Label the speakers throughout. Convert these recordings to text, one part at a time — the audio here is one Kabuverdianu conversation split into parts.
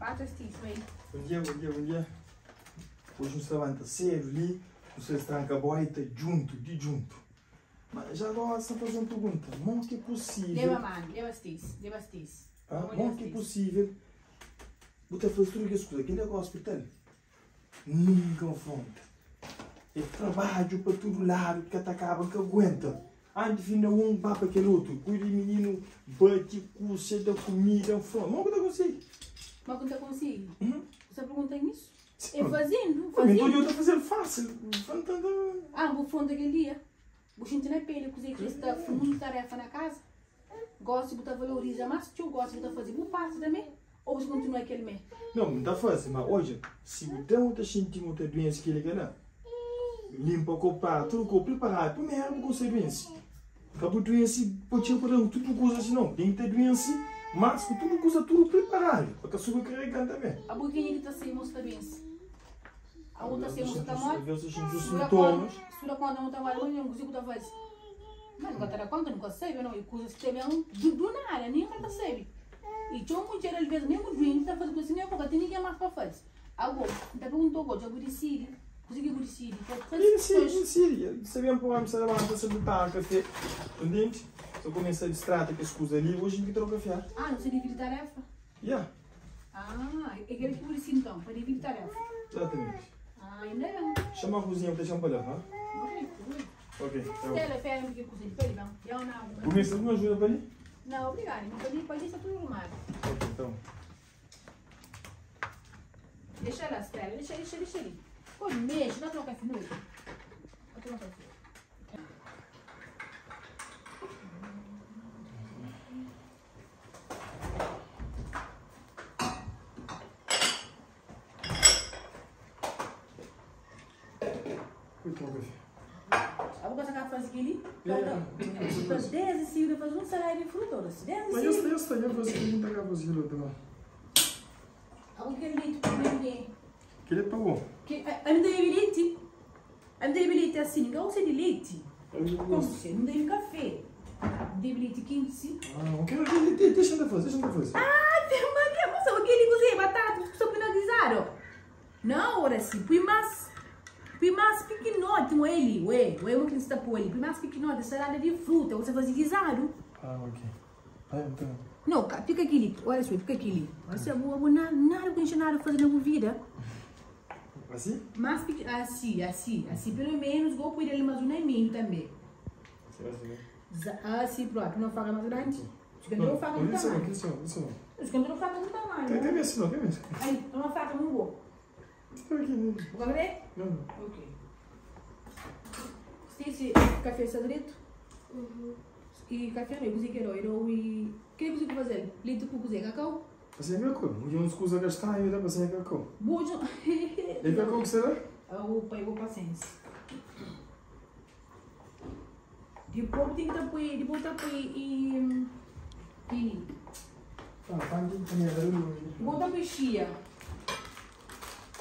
Speaker 1: Pata stis, bai.
Speaker 2: Bom dia, bom dia, bom dia. Hoje nos levanta cedo ali, nos fez tranca boita junto, de junto. Mas já agora só fazer uma pergunta. Como que é possível?
Speaker 1: Leva mano, leva stis, leva stis.
Speaker 2: Ah, como que é possível? Você faz tudo que escuta, aquele é o hospital. Nunca afronta. É trabalho para todo lado, que atacava, que aguenta. Antes de um, vá para aquele outro. Cuida de menino, bate, custa, dá comida, afronta. Como que tá conseguindo?
Speaker 1: Mas como tá conseguindo?
Speaker 2: Hum?
Speaker 1: Você pergunta isso?
Speaker 2: Sim.
Speaker 1: É fazendo,
Speaker 2: Mas então
Speaker 1: fazendo.
Speaker 2: eu tô fazendo fácil. Fantando.
Speaker 1: Ah, vou fundo aquele dia. Vou sentir na pele, cozer que está muita tarefa na casa. Gosto de botar valoriza, mas se eu gosto de botar fazer, vou parte também. Ou você continua aquele mesmo?
Speaker 2: Não, não tá fácil, mas hoje, se o teu tá sentindo outra doença que ele quer, né? limpa o corpo, tudo o corpo preparado, primeiro com ser doença. Acabou doença, pode ser por tudo coisa assim não, tem que ter doença, mas com tudo coisa tudo preparado, porque sobrecarregando também.
Speaker 1: A boquinha que está sem moça doença. A outra sem moça está morta.
Speaker 2: Às vezes os
Speaker 1: Sura
Speaker 2: sintomas.
Speaker 1: quando, sura quando não trabalha, não consigo tá fazer. Mas nunca tá conta, nunca sabe, não. E coisas que também do, do nada, nem nunca sabe. E tinha uma mulher, às vezes, mesmo doente, tá fazendo coisa assim, nem porque tem ninguém mais para fazer. Agora, tá perguntou, agora, já vou decidir. Consegui decidir.
Speaker 2: E sim, sim, sabia por onde você levanta, você botar café, entende? Se eu começar a distrair com as coisas ali, hoje em dia troca café.
Speaker 1: Ah, não sei dividir tarefa?
Speaker 2: Yeah,
Speaker 1: Ah, é aquele que por isso então, para dividir tarefa.
Speaker 2: exatamente.
Speaker 1: Ah, ainda não.
Speaker 2: Chama a cozinha para deixar para lá, tá? Ok, tá bom.
Speaker 1: Stella, pera, que cozinha, pera, não. Eu não.
Speaker 2: Começa com ajuda para ali?
Speaker 1: Não, obrigada. Não pode pode está tudo arrumado.
Speaker 2: Ok, então.
Speaker 1: Deixa ela, Stella. Deixa, deixa, deixa ali. Pô, mexe, dá troca café noite. Dá troca café.
Speaker 2: Fui tomar café.
Speaker 1: Eu vou passar a fazer aqui ali.
Speaker 2: É.
Speaker 1: Então, 10 e 5, fazer um salário de fruta, 10
Speaker 2: Mas
Speaker 1: e
Speaker 2: eu
Speaker 1: 5.
Speaker 2: sei, eu sei, eu vou fazer muita café também.
Speaker 1: Algum que leite para ninguém.
Speaker 2: Que ele pagou.
Speaker 1: Que a não deve leite. A não deve leite assim, ninguém gosta de leite. Como se não deve café. Deve leite quente.
Speaker 2: Ah, ok, ok, deixa eu fazer, deixa eu fazer.
Speaker 1: Ah, tem uma moça, o que ele cozinha batata, só penalizado. Não, ora sim, põe mais, põe mais pequenote, ele, ué, ué, uma que está por ele, põe mais pequenote, salada de fruta, você faz guisado.
Speaker 2: Ah, ok. Ah, então.
Speaker 1: Não, cá, fica aqui, olha só, fica aqui. Olha só, vou, vou nada, nada com nada fazer na minha vida.
Speaker 2: Assim?
Speaker 1: Mas, assim, assim, assim, pelo menos, vou pôr ele mais um e meio também.
Speaker 2: Assim, assim, né?
Speaker 1: Assim, próprio, não faca mais grande. Os que não faca
Speaker 2: Não,
Speaker 1: do
Speaker 2: isso não,
Speaker 1: tamanho.
Speaker 2: isso não, isso não.
Speaker 1: Os que não faca do tamanho.
Speaker 2: Tem, tem esse não, tem esse.
Speaker 1: Aí, uma faca muito boa.
Speaker 2: Tem aqui, né?
Speaker 1: Vou ver?
Speaker 2: Não, não.
Speaker 1: Ok. Stacy, café está direito?
Speaker 3: Uhum.
Speaker 1: E café não, cozinha quero, eu e... O que é que você fazer? Leite com cozinha, cacau?
Speaker 2: Assim é minha coisa. Um dia uns cusa gastar e dá para ser cacau.
Speaker 1: Bojo.
Speaker 2: É cacau que será?
Speaker 1: O pai, vou paciência. Depois tem que tapar, depois tapar e... E...
Speaker 2: Ah, pão de panela.
Speaker 1: Depois tapar chia.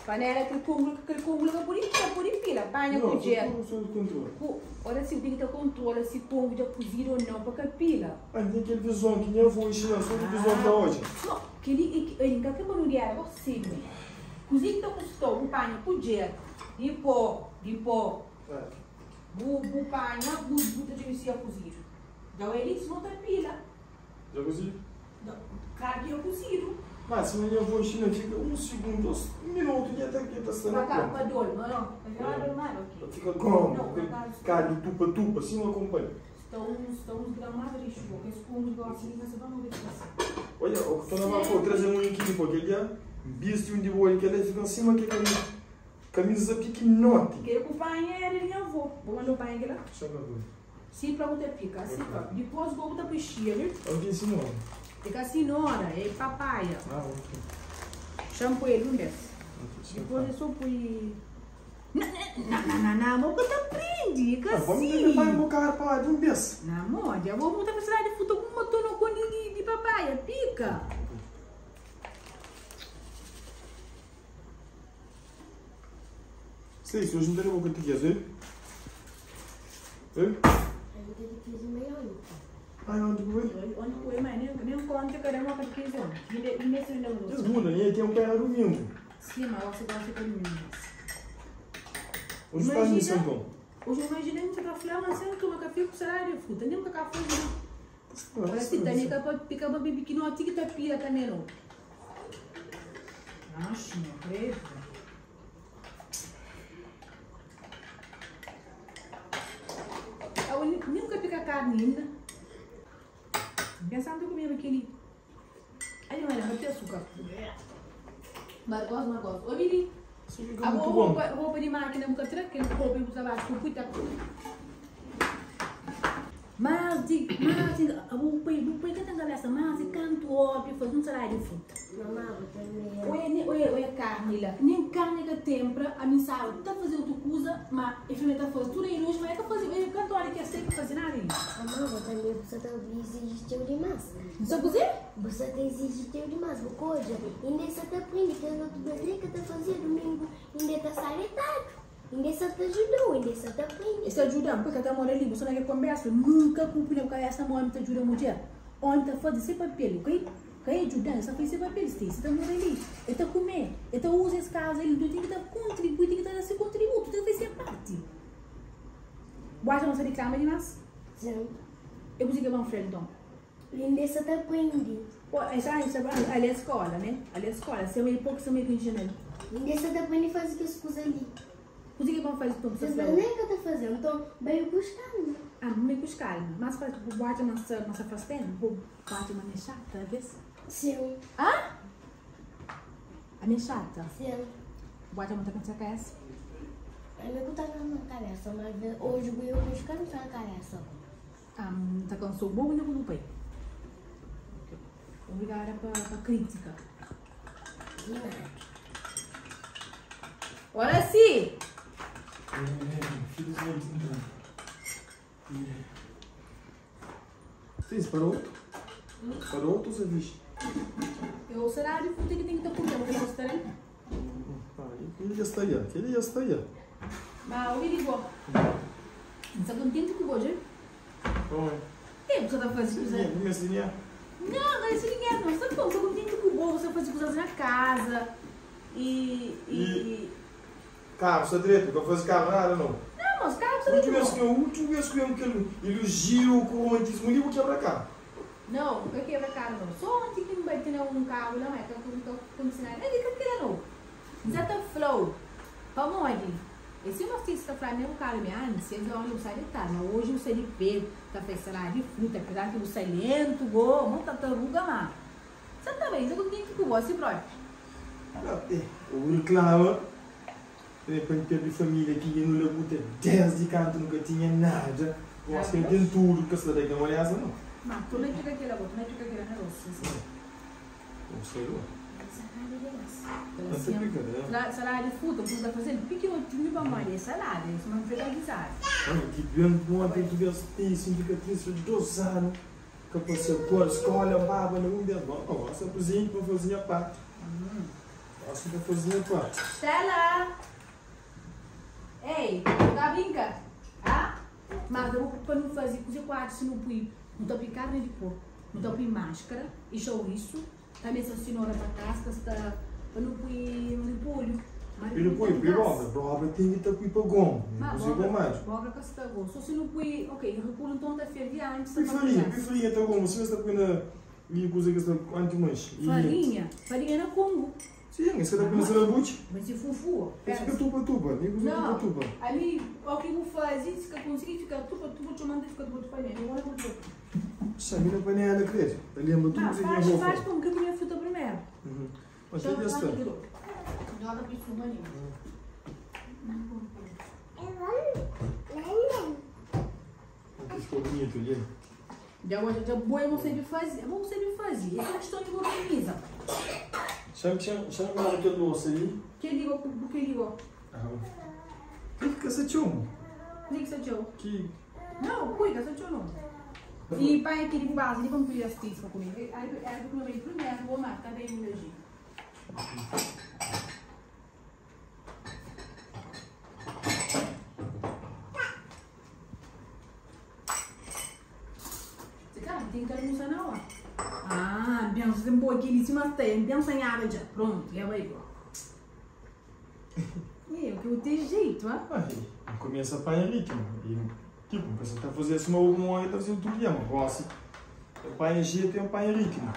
Speaker 1: Panela que congo, que congo, que por isso, por pila, panha com gel.
Speaker 2: Não, sou controle.
Speaker 1: Olha se tem que ter controle se congo já cozido ou não, porque pila.
Speaker 2: Ah, tem aquele visão que nem eu vou ensinar, só o visão da hoje.
Speaker 1: Não, que ele, ele nunca quer não era você, né? Cozinha que custou, o panha com gel. De pó, de pó.
Speaker 2: É.
Speaker 1: Bu, bu panha, bu, bu, tá de se cozido. Já ele não tá pila.
Speaker 2: Já cozi?
Speaker 1: Não, claro que eu cozido.
Speaker 2: Mas se eu vou ensinar, fica um segundo, um minuto e até que tá sendo
Speaker 1: Pra cá,
Speaker 2: pronto.
Speaker 1: pra dor, não, não. Não, não,
Speaker 2: Fica como?
Speaker 1: Não,
Speaker 2: Aquele
Speaker 1: por acaso.
Speaker 2: Calho tupa-tupa, assim não acompanha.
Speaker 1: Estão uns gramados de chuva, que esse congo gosta de você vamos ver se
Speaker 2: Olha, o que estou na vou trazer um aqui, porque ele é bicho um de boa, que ele fica em cima que camisa, camisa pequenote.
Speaker 1: Que eu acompanho ele minha avó. Vou mandar o pai aqui lá.
Speaker 2: Só pra ver.
Speaker 1: Sim, pra botar pica, assim, ó. Depois vou botar peixinha, viu?
Speaker 2: Alguém ensinou?
Speaker 1: Fica cenoura, é papaya.
Speaker 2: Ah, ok.
Speaker 1: Shampoo ele, um desse. Depois eu só põe. Não, não, não, não, não, mas eu aprendi, que
Speaker 2: Ah, vamos
Speaker 1: assim.
Speaker 2: tentar um bocado para lá de um vez.
Speaker 1: Não, amor, eu vou botar pra de fruta com uma tona com de, de papaya, pica.
Speaker 2: Sei, se hoje não tem boca de quê, sei? Ei?
Speaker 3: A gente tem que fazer meia hora.
Speaker 2: Ai, onde que foi?
Speaker 1: Onde que foi, mãe? Nem conta que era uma catequese onde. Ainda se lembra.
Speaker 2: Segunda, nem tem um pé na domingo.
Speaker 1: Sim, mas você gosta de domingo.
Speaker 2: Hoje faz missão, então.
Speaker 1: Hoje imagina que tá falando assim, que uma café com salário, fruta, nem um café. Olha, se tem que pica para beber que não tem que tá pira também não. Acho, não creio. Eu nunca pica carne ainda. Pensando comigo aquele. Aí não era, tem açúcar. Mas gosto, mas gosto. Ô, Billy. A roupa de máquina, nunca tira aquele roupa e trabalho com muita. Mas, a roupa que tem cabeça, mas canto óbvio, faz um salário de fruta. Olha carne lá, nem carne que tempra, a minha sala está fazendo outra coisa, mas a enfermeira está fazendo tudo aí hoje, mas é que fazer, eu canto hora que é seco fazer nada aí.
Speaker 3: Mamãe, também você está exigindo demais.
Speaker 1: Não sabe fazer?
Speaker 3: Você está exigindo demais, boa coisa. Ainda você está aprendendo, que eu estou que está fazendo domingo, ainda está salitado. Ainda só te ajudou, ainda só te aprende.
Speaker 1: Isso ajuda, porque até mora ali, você não quer conversa, nunca cumpre a cabeça, mãe te ajuda a mulher. Onde está fazendo esse papel, ok? Quem ajuda, só faz esse papel, você está morando ali, ele está comer, ele está usa esse casa, ele tem que contribuir, tem que dar esse contributo, tem que fazer parte. Você não se reclama demais?
Speaker 3: Sim.
Speaker 1: Eu preciso que eu vou então.
Speaker 3: Ainda só te aprende.
Speaker 1: Ali é a escola, né? Ali é a escola, você é meio pouco, você é meio que engenheiro.
Speaker 3: Ainda só te aprende a fazer as coisas ali.
Speaker 1: O que é bom fazer então?
Speaker 3: Você não é que eu estou fazendo, então bem buscando.
Speaker 1: Ah, meio buscando. Mas faz bate nossa fazenda, bate uma chata, vês?
Speaker 3: Sim.
Speaker 1: Ah? A minha chata?
Speaker 3: Sim.
Speaker 1: Bate a mão na cabeça?
Speaker 3: A minha tá na cabeça, mas hoje eu buscando na cabeça.
Speaker 1: Ah, tá cansou bom não com o pai. Obrigada pela crítica. Olha sim!
Speaker 2: Vocês parou? Parou ou você viu?
Speaker 1: Eu salário tem que estar comendo, porque eu estarei.
Speaker 2: Ele já está aí, ele já está aí.
Speaker 1: Mas eu ligo. Você contente com hoje?
Speaker 2: Oi.
Speaker 1: É, você está fazendo coisa.
Speaker 2: Não,
Speaker 1: não, não é ninguém, não. Você está contente com o você faz coisas na casa. E
Speaker 2: Carro, você direito, não faz carro nada, não.
Speaker 1: Não, mas carro você direito.
Speaker 2: O último vez que eu aquele elogio com o romantismo, eu vou quebrar carro.
Speaker 1: Não, não quebra carro, não. Só ontem que me bati um carro, não é? Que eu estou condicionado. É de que aquilo não. Zeta flow. Vamos ali. Esse é uma artista para mim, um carro minha antes, eles vão usar de tá. Mas hoje eu sei de pé, tá fazendo de fruta, apesar que eu sei lento, go, uma tartaruga lá. Você também, você tem que com você próprio.
Speaker 2: Não, eu reclamo. De repente teve família que ia no labuta 10 de canto, nunca tinha nada. Eu acho que ele tem tudo, que se dá que não olha essa não.
Speaker 1: Mas tu não fica aquela, tu não fica aquela negócio.
Speaker 2: Não sei lá.
Speaker 1: Salada de fruta, você está fazendo pequeno para mãe, é salada, isso não fica guisado.
Speaker 2: Que bem bom, tem que ver se tem cicatriz de 2 anos, que você pôr escola, baba, não deu bom. Nossa, cozinha para fazer a parte. Nossa, para fazer a parte.
Speaker 1: Stella! Ei, tá brinca? Ah? Mas eu vou para não fazer cozer quatro se não põe, não tô carne de porco, não tô põe máscara e chouriço. Também essa senhora para casa está para não põe repolho.
Speaker 2: E não põe, põe obra, obra tem que estar põe para gomo, não consigo mais.
Speaker 1: Obra que está bom. Só se não põe, ok, repolho então está ferve antes.
Speaker 2: Põe farinha, põe farinha tá bom, você está põe na coisa que está antes mais.
Speaker 1: Farinha, farinha na Congo.
Speaker 2: Sim, isso é da coisa buche.
Speaker 1: Mas se fufu.
Speaker 2: Isso fica tupa tupa, nem coisa tupa tupa.
Speaker 1: Ali, o que eu faço, se que conseguir ficar tupa tupa, te manda ficar tupa tupa, eu vou tupa.
Speaker 2: Sabe na panela, credo. Lembra tudo que eu vou.
Speaker 1: Faz com que minha fruta primeiro.
Speaker 2: Uhum. Mas tem esta.
Speaker 1: Joga para cima ali.
Speaker 2: Ficou bonito ali.
Speaker 1: Já já boa, eu não sei de fazer. Eu não sei de fazer. É questão de organizar.
Speaker 2: Chama aquele louça aí.
Speaker 1: Que ligo, que ligo?
Speaker 2: Ah. Que que você tinha?
Speaker 1: Que que você tinha?
Speaker 2: Que
Speaker 1: Não, cuida, você tinha não. E pai aquele base, ele como que assiste para comer. Aí eu comi primeiro, vou matar bem hoje. Você quer? Não se boa aquele cima está, eu penso em água já. Pronto, já vai igual. É, o que eu tenho jeito, ah?
Speaker 2: Ai, começa a apanhar ritmo. E, tipo, começa a fazer assim uma hora, tá fazendo tudo dia, mas gosto. Apanha jeito e apanha ritmo.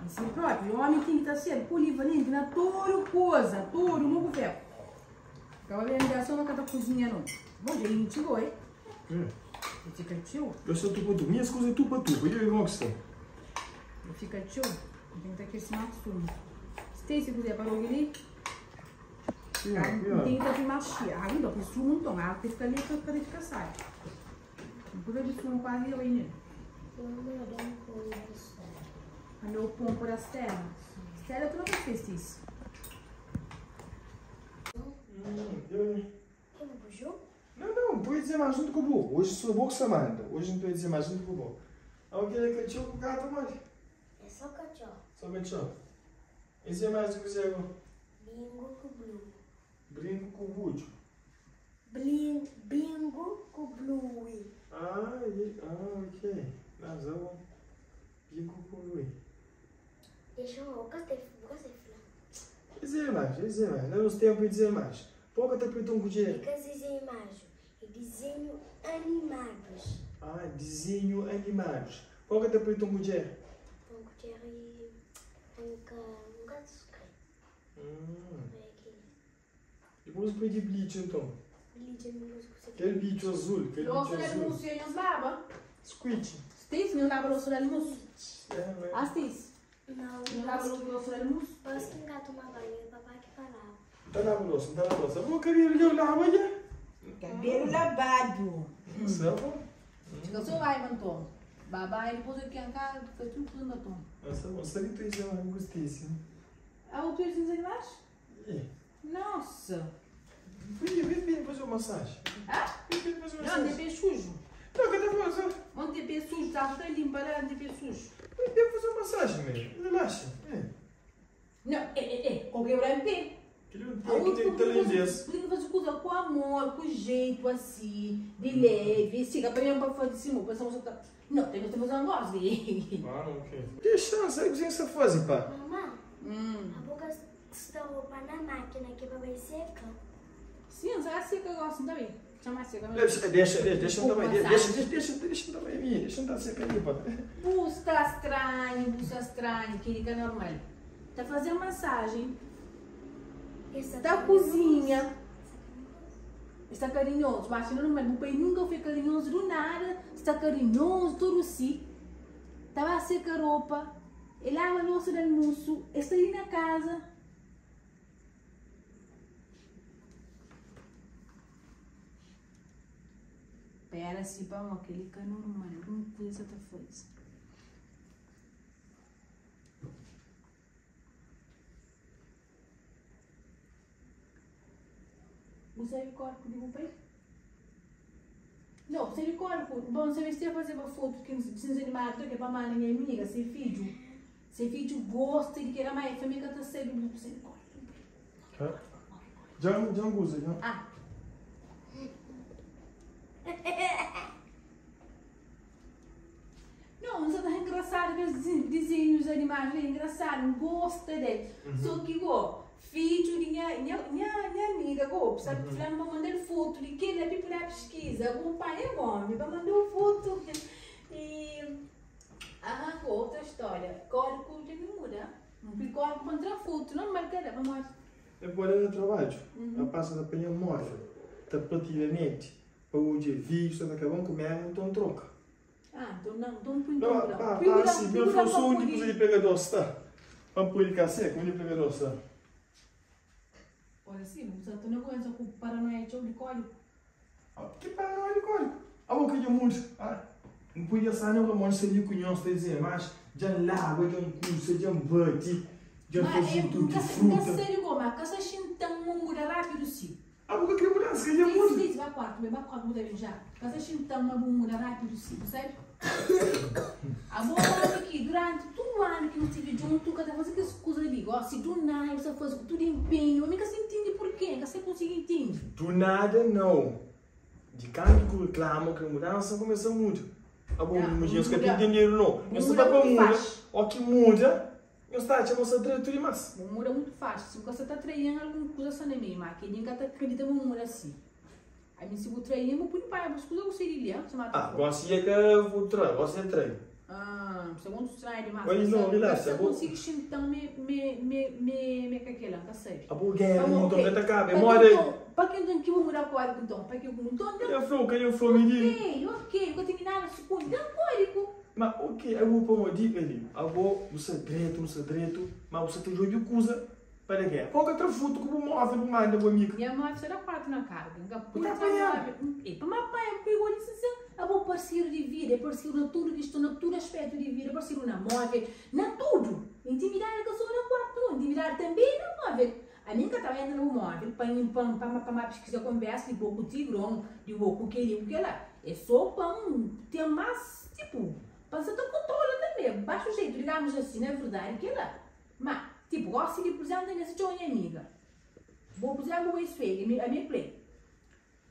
Speaker 1: Assim próprio, o homem tem que estar sendo polivalente na toda coisa, todo no ferro. Acaba vendo a só na cada cozinha não. Bom, gente, chegou, hein?
Speaker 2: É.
Speaker 1: Fica tio.
Speaker 2: Eu sou tupa tupa. Minhas coisas é tupa tupa. E eu irmão que está.
Speaker 1: Fica tio. Tem que estar aqui esse sumo. Se se quiser para o ali. Tem que estar aqui mais cheia. Água não, porque sumo não toma. Água tem que ficar ali para ficar sai. Não pode ver sumo quase aí, né? A meu pão para a Stella. Stella, tu não fez isso?
Speaker 2: Não, não, estou a dizer mais junto com o burro. Hoje sou o que se manda. Hoje não estou a dizer mais junto com o burro. Alguém é cachorro com o gato, mãe?
Speaker 3: É só cachorro.
Speaker 2: Só cachorro. E dizer mais do que dizer agora?
Speaker 3: Bingo com blue.
Speaker 2: Brinco com o bujo.
Speaker 3: Bingo com blue.
Speaker 2: Ah, ok. Não, só bom. Bingo com blue.
Speaker 3: Deixa eu ver, o que
Speaker 2: Dizer mais, dizer mais. Não nos tempo de dizer mais. Pouco até apertou um colher.
Speaker 3: Que desenho mais? Desenho animados.
Speaker 2: Ah, desenho animados. Pouco até apertou um colher.
Speaker 3: Um colher e um gato escreve.
Speaker 2: Depois pedi bleach então.
Speaker 3: Bleach é meu gosto.
Speaker 2: Aquele bicho azul, aquele bicho azul.
Speaker 1: Você lava?
Speaker 2: Squid.
Speaker 1: Stacy, não lava louça do almoço?
Speaker 2: É, mas...
Speaker 1: Ah, Stacy.
Speaker 3: Não.
Speaker 1: Não lava louça do almoço?
Speaker 3: Posso tentar tomar banho, o papai que falava.
Speaker 2: Tá lava louça, não tá lava louça. Vou querer eu lavo já.
Speaker 1: Cabelo lavado.
Speaker 2: Sabe?
Speaker 1: Fica só vai, mantom. Babá, ele pôs aqui em casa, foi tudo com o batom.
Speaker 2: Nossa, você que tu isso é uma gostíssimo.
Speaker 1: Ah, o teu desenhos animais?
Speaker 2: É.
Speaker 1: Nossa.
Speaker 2: Vem, vem, vem fazer uma massagem.
Speaker 1: Ah?
Speaker 2: Vem, vem fazer uma
Speaker 1: Não,
Speaker 2: massagem.
Speaker 1: tem pé sujo.
Speaker 2: Não, cadê você?
Speaker 1: Onde tem pé sujo, está tudo limpa lá, tem pé sujo.
Speaker 2: Vem fazer uma massagem mesmo. Relaxa. É.
Speaker 1: Não, é, qualquer hora em pé.
Speaker 2: Aquele
Speaker 1: Tem que fazer coisa com amor, com jeito assim, de leve. Siga para mim para fazer assim, pensamos que não, tem que fazer um negócio.
Speaker 2: Ah, ok. Deixa, sabe o que você faz, pá?
Speaker 3: Mamãe, a boca está roupa na máquina que vai seca.
Speaker 1: Sim, já seca eu gosto também. Chama seca.
Speaker 2: Deixa, deixa, deixa também, deixa, deixa, deixa também, minha, deixa estar seca ali, pá.
Speaker 1: Busta estranho, que fica normal. Tá fazendo massagem. Da cozinha. Está carinhoso, mas não, o pai nunca foi carinhoso do nada. Está carinhoso, tudo assim. Estava a secar roupa, ele lava a louça do almoço, está ali na casa. Pera, se pá, aquele cano normal, alguma coisa tá fazendo. Você sabe corpo de meu pai? Não, você corpo. Bom, você vai fazer uma foto que desenho animado que é para a minha amiga, seu filho. Seu filho gosta de que era mais família que tá sendo você corpo.
Speaker 2: Já, já gosta, já.
Speaker 1: Ah. Não, você tá engraçado ver os desenhos animados, é engraçado, gosta dele. Só que igual filho de minha amiga, go, sabe, fulano para mandar foto de que ele é para pesquisa, acompanha o homem para mandar foto e arrancou outra história. Código de me muda, um código para entrar foto, não marca, vamos.
Speaker 2: É bom no trabalho, a passa da penha morre, tá praticamente para o dia visto, tá acabando com merda, então troca.
Speaker 1: Ah, então não, então põe
Speaker 2: Não, pá, assim, meu eu sou o único de pegador, tá? Vamos pôr ele cacete, como ele pegador, tá?
Speaker 1: Olha assim, você não conhece com paranoia de código?
Speaker 2: Que paranoia de código? A boca de muito. Ah, não podia sair não, mas seria com nós, dizer, mas já lago, já um curso, já um bate, já faz tudo de fruta.
Speaker 1: Mas sério, como a casa xintão muda rápido sim.
Speaker 2: A boca que mudança, que já muda.
Speaker 1: Sim, vai quarto, vai quarto muda já. Casa xintão muda rápido sim, sabe? A boa aqui, durante todo o ano que eu estive junto, cada vez que as coisas ali, ó, se do nada, você faz com tudo empenho, eu nunca se entende porquê, nunca se consegue entender.
Speaker 2: Do nada, não. De canto que reclama que a mudança começa muito. A boa, mas eu não entenderam, não. Mas você vai para muda, ó que muda, Nhos ta atxa ma sta dretu dimas.
Speaker 1: Bu muda mutu faxi. Si bu ka sa ta traí-m algun kuza sta na mi, má kel-li N ka ta kridita ma bu muda si. Ami si bu traí-m, bu pudi panha bus kuza bu sai di li, ha? Sima ta
Speaker 2: Ah,
Speaker 1: fla.
Speaker 2: gosi é ka bu tra, gosi é trai.
Speaker 1: Ah, bu sta mutu stranhu dimas.
Speaker 2: Oi,
Speaker 1: Ka
Speaker 2: no,
Speaker 1: sa, ka
Speaker 2: relaxa,
Speaker 1: sa
Speaker 2: bo.
Speaker 1: konsigi xinta-m me, me, me, me, me ka kel-la, N ka sabe.
Speaker 2: Abo géra
Speaker 1: Pamodi,
Speaker 2: nton
Speaker 1: ok,
Speaker 2: ka ta kaba, é
Speaker 1: pa ki
Speaker 2: modi.
Speaker 1: nton, pa ki nton ki bu muda kódigu nton? Pa ki bu nton
Speaker 2: Ka
Speaker 1: da.
Speaker 2: nha fla-u, ka nha fla-u mi di.
Speaker 1: Ok, ok, bu ka tene nada sukundi, da kódigu.
Speaker 2: Ma ok, abo pamodi ali, abo bu sta dretu, nu sta dretu, ma bu sta ta djobe kuza pa da géra. Pô ka tra fotu ku bu móvel bu manda bu amiga.
Speaker 1: Nha móvel sta da 4 na karga, N ka
Speaker 2: Bu
Speaker 1: pode
Speaker 2: ta
Speaker 1: tra
Speaker 2: apanha-m.
Speaker 1: móvel. E pa ma panha ku igual di sinsin, abo parseru di vida, é parseru na tudu kiston, na tudu aspétu di vida, parseru na móvel, na tudu. Intimidadi ka so na kuartu no, intimidadi tanbe é na móvel. Ami N ka ta entra na bu móvel pa N pa pa pa ba piskiza konversa di bo ku tigron, di bo ku keli ku kela. É so pa N ten más, tipu, pa N sa ta kontrola tanbe, baxu jeito, digamus asi, na verdadi kela. Ma, tipu, gosi di pur izénplu, N ta meste txoma nha amiga. Bo, pur izénplu, bo é suega, ami ami é play.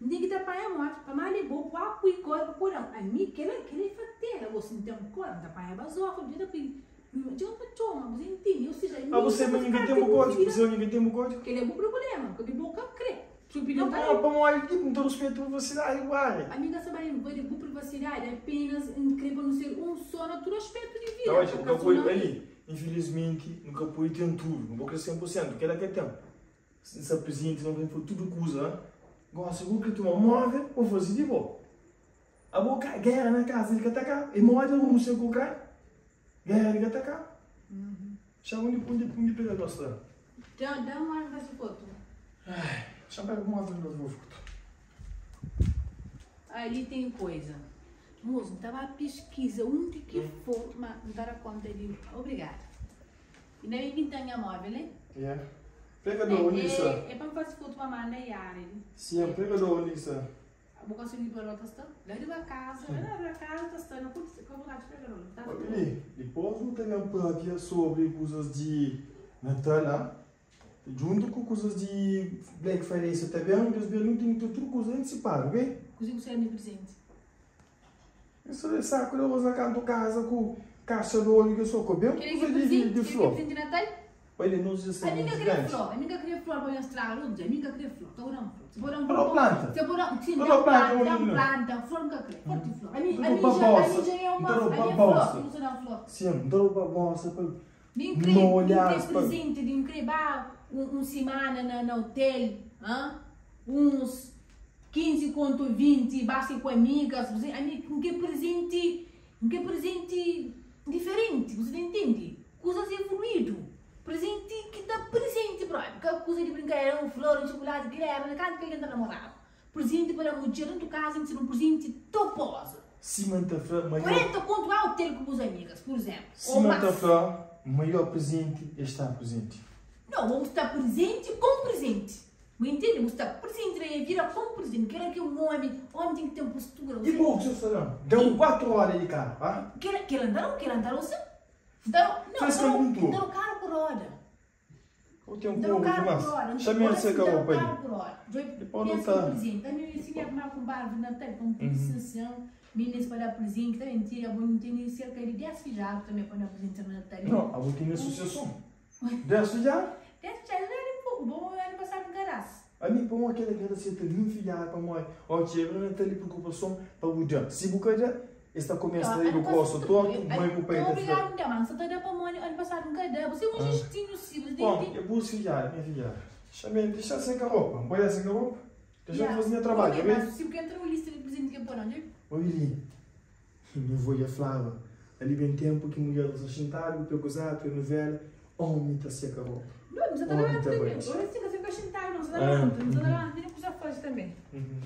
Speaker 1: N ten ki ta panha moti pa manda bo pa pui korpu ku dan. Ami, kela, kela é fatela, gosi N ten kor, N ta panha bazofa, N ta pui, N txoma pa txoma, bu intende? Ou seja,
Speaker 2: Ah,
Speaker 1: mi
Speaker 2: bu sabe
Speaker 1: ta
Speaker 2: ma ninguém
Speaker 1: faz
Speaker 2: tem
Speaker 1: parte
Speaker 2: bu
Speaker 1: di bu
Speaker 2: código, bu
Speaker 1: vida.
Speaker 2: sabe ma ninguém tem bu código.
Speaker 1: Kel é bu prubléma, ka di bo ka kre. Si bu pidi
Speaker 2: Não,
Speaker 1: N ta
Speaker 2: pamodi,
Speaker 1: da.
Speaker 2: pamodi tipo, N ta ruspeta privacidade bu área.
Speaker 1: Ami ka sa ba invadi bu privasidadi, apenas N kre pa nu ser un só na tudu aspétu di
Speaker 2: Tá
Speaker 1: vida.
Speaker 2: odja,
Speaker 1: Ka
Speaker 2: nu ka
Speaker 1: só
Speaker 2: pode,
Speaker 1: na.
Speaker 2: ali, infelizmenti, nu ka pode ten tudu, nu bo kre 100%, kela ka ten. N sta prezenti, nu ten tudu kuza, gosi bu kre tuma móvel, bu faze di bo. Abo ka, géra na kaza di ka ta kaba, e modi Rúsia ku Ucrânia, géra di ka ta kaba. Xa undi, undi, undi pega gosi la?
Speaker 1: Da, da un ora faze fotu.
Speaker 2: Ai, xa pega móvel di faze fotu.
Speaker 1: Ali tem coisa. Moço, N ta ba pesquisa undi ki for, ma N ta da conta di. Obrigada. Inda ben ki N ten nha móvel, eh?
Speaker 2: Yeah. Pega do Lisa.
Speaker 1: É, é pa N faze fotu pa manda Yara li.
Speaker 2: Sim, pega do Lisa.
Speaker 1: Bu ka sabe pa ta sta? La riba casa, la riba casa ta sta na kurti, ka vontade di pega do. Ta sta.
Speaker 2: Li, dipôs nu ta ben pâpia sobri kuzas di Natal, ah. Djuntu ku kuzas di Black Friday sa ta ben, Deus ben nu ten ki ter tudu kuza antisipadu, ok?
Speaker 1: Kuzê ku ser mi prizenti?
Speaker 2: Isso é saco de arroz na canto casa ku caixa de óleo que só com bem
Speaker 1: Kel-li
Speaker 2: kuza
Speaker 1: ki
Speaker 2: di, di,
Speaker 1: prizenti?
Speaker 2: di
Speaker 1: Kel-li ki
Speaker 2: flor.
Speaker 1: prizenti di Natal?
Speaker 2: Olha, nós já
Speaker 1: Ami
Speaker 2: sabemos
Speaker 1: ka kre
Speaker 2: antes.
Speaker 1: flor, ami ka kre flor pa nhos traga un dia, ami ka kre flor, ka bu da-m flor. Si bu da-m
Speaker 2: Olha
Speaker 1: flor,
Speaker 2: planta.
Speaker 1: si bu da-m, si,
Speaker 2: Olha
Speaker 1: da-m
Speaker 2: planta,
Speaker 1: planta, da-m
Speaker 2: menina.
Speaker 1: planta, flor N ka kre, forti flor. Ami,
Speaker 2: Não
Speaker 1: ami
Speaker 2: dou
Speaker 1: já, ami
Speaker 2: babosa.
Speaker 1: já é uma,
Speaker 2: Não dou
Speaker 1: ami é flor,
Speaker 2: babosa.
Speaker 1: não se dá flor.
Speaker 2: Sim, não dou babosa para
Speaker 1: Mi N kre,
Speaker 2: não
Speaker 1: mi N
Speaker 2: olhar
Speaker 1: kre
Speaker 2: para.
Speaker 1: prizenti di N kre ba un, un simana na, na hotel, hã? Uns 15 kontu 20, basta ku amigas, você, ami N kre prizenti, N kre prizenti diferenti, você ta intende? Kuzas evoluídu. Prizenti ki ta prizenti propi, ka kuza di brinkadera, un flor, un chocolate, kel era na kantu ki algen ta namoraba. Prizenti pa da mudjer dentu kaza ten ki ser un prizenti topoza.
Speaker 2: Sima N ta fla, maior.
Speaker 1: 40 kontu ba hotel ku bus amigas, pur izénplu, ô
Speaker 2: Sima N ta
Speaker 1: más.
Speaker 2: fla, maior prizenti é sta prizenti.
Speaker 1: Nau, bu sta prizenti kon prizenti. Bu intende? Bu sta prizenti na nha vida kon prizenti. Kel-la ki un ómi, ómi ten ki ten postura.
Speaker 2: I bo, ki sa fla-m? Da-m 4 óra di karu, ah?
Speaker 1: Kel-la, kel-la N ta da-u, kel-la N ta da-u sin. N ta da-u, nau,
Speaker 2: Faz
Speaker 1: N ta da-u,
Speaker 2: pergunta.
Speaker 1: N ta da-u karu ku roda.
Speaker 2: Eu tenho
Speaker 1: N ta da-u
Speaker 2: corpo
Speaker 1: karu ku
Speaker 2: demais.
Speaker 1: roda. N ta
Speaker 2: Chame
Speaker 1: ora
Speaker 2: esse
Speaker 1: sin, N ta da-u
Speaker 2: carro para
Speaker 1: karu
Speaker 2: ali.
Speaker 1: ku roda. Djobe,
Speaker 2: Depois não
Speaker 1: pensa un
Speaker 2: tá.
Speaker 1: prizenti. Ami, si nha armaba ku un barba di Natal pa un pidi sin sin, minis pa da prizenti, ta mentira, bo N tene serka di 10 fidjadu tanbe pa da prizenti na Natal.
Speaker 2: Não, a bo tem associação. 10 filhado?
Speaker 1: 10 fidjadu não era pouco, bo ano passadu N ka das.
Speaker 2: Ami, pa mo aquele que aceita nenhum filhado, pa mo, ó, tchê, não tem ali preocupação pa bu da. Si bu ka da, esta começa a ir o coço torto, mãe com o pai
Speaker 1: Tô
Speaker 2: tá
Speaker 1: obrigado,
Speaker 2: fica.
Speaker 1: minha mãe. Só tá dando pra mãe, ano passado nunca deu. Você é um gestinho simples,
Speaker 2: Bom,
Speaker 1: tem.
Speaker 2: eu busco filhado, minha filhada. Chamei, deixa sem a roupa, põe sem a roupa. Deixa eu fazer meu trabalho, tá bem?
Speaker 1: Mas se porque entra no lista de presente que é por onde?
Speaker 2: Oi, Lili. Minha avó ia falava, ali bem tempo que mulher usa chintado, pegou usado, novela, homem tá seca a roupa.
Speaker 1: Não, mas você tá
Speaker 2: Homem
Speaker 1: levando
Speaker 2: tá
Speaker 1: também.
Speaker 2: bem.
Speaker 1: Agora sim, você fica chintado, não, você tá
Speaker 2: Ah,
Speaker 1: levando, você tá
Speaker 2: uhum.
Speaker 1: levando, tem coisa fácil também.
Speaker 2: Uhum.